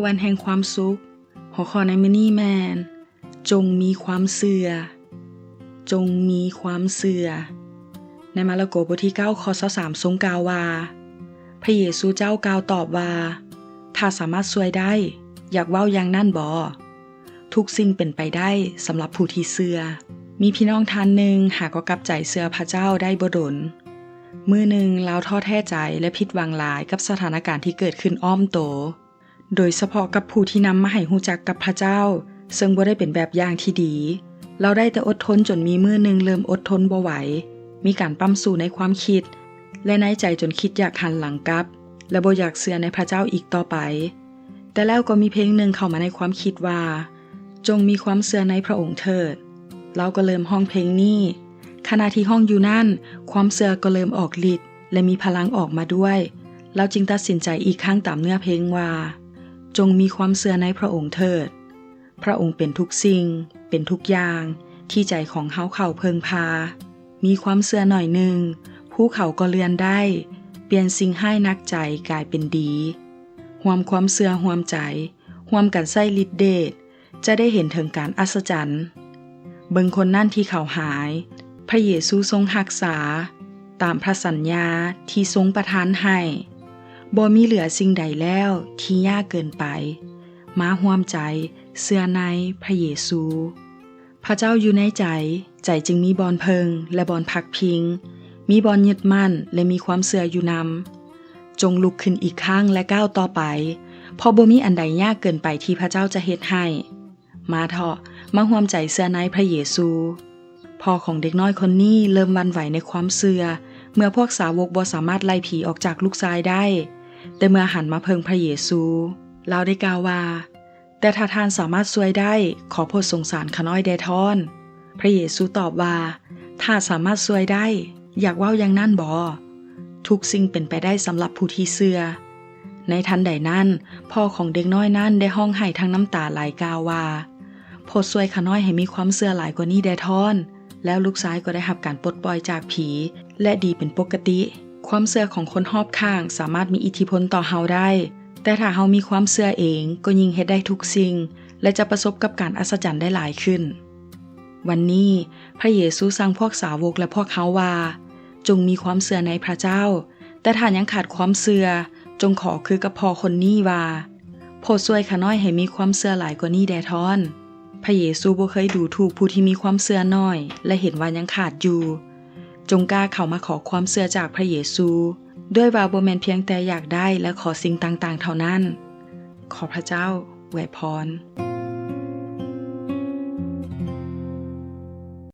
ວັນແຫ່ງຄວາມສຸກ. ຫົວຂໍ້ໃນມື້ນີ້ແມ່ນ ຈົ່ງມີຄວາມເຊື່ອ, ຈົ່ງມີຄວາມເຊື່ອ. ໃນມາລະໂກບົດທີເກົ້າ ຂໍ້ຊາວສາມ ຊົງກ່າວວ່າ, ພະເຢຊູເຈົ້າກ່າວຕອບວ່າ, ຖ້າສາມາດຊ່ວຍໄດ້, ຢາກເວົ້າຢ່າງນັ້ນບໍ? ທຸກສິ່ງເປັນໄປໄດ້ສຳລັບຜູ້ທີ່ເຊື່ອ. ມີພີ່ນ້ອງທ່ານໜຶ່ງຫາກໍກັບໃຈເຊື່ອພະເຈົ້າໄດ້ບໍ່ດົນ. ມື້ໜຶ່ງລາວທໍ້ແທ້ໃຈ ແລະ ຜິດຫວັງຫຼາຍກັບສະຖານະການທີ່ເກີດຂຶ້ນອ້ອມໂຕ, ໂດຍສະເພາະກັບຜູ້ທີ່ນຳມາໃຫ້ຮູ້ຈັກກັບພະເຈົ້າ, ເຊິ່ງບໍ່ໄດ້ເປັນແບບຢ່າງທີ່ດີ. ລາວໄດ້ແຕ່ອົດທົນຈົນມີມື້ໜຶ່ງເລີ່ມອົດທົນບໍ່ໄຫວ, ມີການປ້ຳສູ້ໃນຄວາມຄິດ ແລະ ໃນໃຈຈົນຄິດຢາກຫັນຫຼັງກັບ ແລະ ບໍ່ຢາກເຊື່ອໃນພະເຈົ້າອີກຕໍ່ໄປ. ແຕ່ແລ້ວກໍມີເພງໜຶ່ງເຂົ້າມາໃນຄວາມຄິດວ່າ, ຈົ່ງມີຄວາມເຊື່ອໃນພະອົງເຖີດ. ລາວກໍເລີ່ມຮ້ອງເພງນີ້. ຂະນະທີ່ຮ້ອງຢູ່ນັ້ນ, ຄວາມເຊື່ອກໍເລີ່ມອອກລິດ ແລະ ມີພະລັງອອກມາດ້ວຍ. ລາວຈຶ່ງຕັດສິນໃຈອີກຄັ້ງຕາມເນື້ອເພງວ່າ, ຈົ່ງມີຄວາມເຊື່ອໃນພະອົງເຖີດ. ພະອົງເປັນທຸກສິ່ງ, ເປັນທຸກຢ່າງ ທີ່ໃຈຂອງເຮົາເຂົ້າເພິ່ງພາ. ມີຄວາມເຊື່ອໜ້ອຍໜຶ່ງ, ພູເຂົາກໍເລື່ອນໄດ້, ປ່ຽນສິ່ງຮ້າຍໜັກໃຈກາຍເປັນດີ. ຮ່ວມຄວາມເຊື່ອຮ່ວມໃຈ, ຮ່ວມກັນໃຊ້ລິດເດດ, ຈະໄດ້ເຫັນເຖິງການອັດສະຈັນ. ເບິ່ງຄົນນັ້ນທີ່ເຂົາຫາຍ, ພະເຢຊູຊົງຮັກສາ, ຕາມພະສັນຍາທີ່ຊົງປະທານໃຫ້. ບໍ່ມີເຫຼືອສິ່ງໃດແລ້ວທີ່ຍາກເກີນໄປ. ມາຮ່ວມໃຈເຊື່ອໃນພະເຢຊູ. ພະເຈົ້າຢູ່ໃນໃຈ, ໃຈຈຶ່ງມີບ່ອນເພິ່ງ ແລະ ບ່ອນພັກພິງ, ມີບ່ອນຍຶດໝັ້ນ ແລະ ມີຄວາມເຊື່ອຢູ່ນຳ. ຈົ່ງລຸກຂຶ້ນອີກຄັ້ງ ແລະ ກ້າວຕໍ່ໄປ, ເພາະບໍ່ມີອັນໃດຍາກເກີນໄປທີ່ພະເຈົ້າຈະເຮັດໃຫ້. ມາເທາະ, ມາຮ່ວມໃຈເຊື່ອໃນພະເຢຊູ. ພໍ່ຂອງເດັກນ້ອຍຄົນນີ້ເລີ່ມຫວັ່ນໄຫວໃນຄວາມເຊື່ອ ເມື່ອພວກສາວົກບໍ່ສາມາດໄລ່ຜີອອກຈາກລູກຊາຍໄດ້, ແຕ່ເມື່ອຫັນມາເພິ່ງພະເຢຊູ, ລາວໄດ້ກ່າວວ່າ, ແຕ່ຖ້າທ່ານສາມາດຊ່ວຍໄດ້, ຂໍໂປດສົງສານຂ້ານ້ອຍແດ່ທ້ອນ. ພະເຢຊູຕອບວ່າ, ຖ້າສາມາດຊ່ວຍໄດ້, ຢາກເວົ້າຢ່າງນັ້ນບໍ? ທຸກສິ່ງເປັນໄປໄດ້ສຳລັບຜູ້ທີ່ເຊື່ອ. ໃນທັນໃດນັ້ນ, ພໍ່ຂອງເດັກນ້ອຍນັ້ນໄດ້ຮ້ອງໄຫ້ທັງນ້ຳຕາໄຫຼກ່າວວ່າ, ໂປດຊ່ວຍຂ້ານ້ອຍໃຫ້ມີຄວາມເຊື່ອຫຼາຍກວ່ານີ້ແດ່ທ້ອນ. ແລ້ວລູກຊາຍກໍໄດ້ຮັບການປົດປ່ອຍຈາກຜີ ແລະ ດີເປັນປົກກະຕິ. ຄວາມເຊື່ອຂອງຄົນຮອບຂ້າງສາມາດມີອິດທິພົນຕໍ່ເຮົາໄດ້, ແຕ່ຖ້າເຮົາມີຄວາມເຊື່ອເອງ, ກໍຍິ່ງເຮັດໄດ້ທຸກສິ່ງ ແລະ ຈະປະສົບກັບການອັດສະຈັນໄດ້ຫຼາຍຂຶ້ນ. ວັນນີ້, ພະເຢຊູສັ່ງພວກສາວົກ ແລະ ພວກເຮົາວ່າ, ຈົ່ງມີຄວາມເຊື່ອໃນພະເຈົ້າ, ແຕ່ຖ້າຍັງຂາດຄວາມເຊື່ອ, ຈົ່ງຂໍຄືກັບພໍ່ຄົນນີ້ວ່າ, ໂປດຊ່ວຍຂ້ານ້ອຍໃຫ້ມີຄວາມເຊື່ອຫຼາຍກວ່ານີ້ແດ່ທ້ອນ. ພະເຢຊູບໍ່ເຄີຍດູຖູກຜູ້ທີ່ມີຄວາມເຊື່ອໜ້ອຍ ແລະ ເຫັນວ່າຍັງຂາດຢູ່. ຈົ່ງກ້າເຂົ້າມາຂໍຄວາມເຊື່ອຈາກພະເຢຊູ, ດ້ວຍວ່າບໍ່ແມ່ນພຽງແຕ່ຢາກໄດ້ ແລະ ຂໍສິ່ງຕ່າງໆເທົ່ານັ້ນ. ຂໍພະເຈົ້າອວຍພອນ.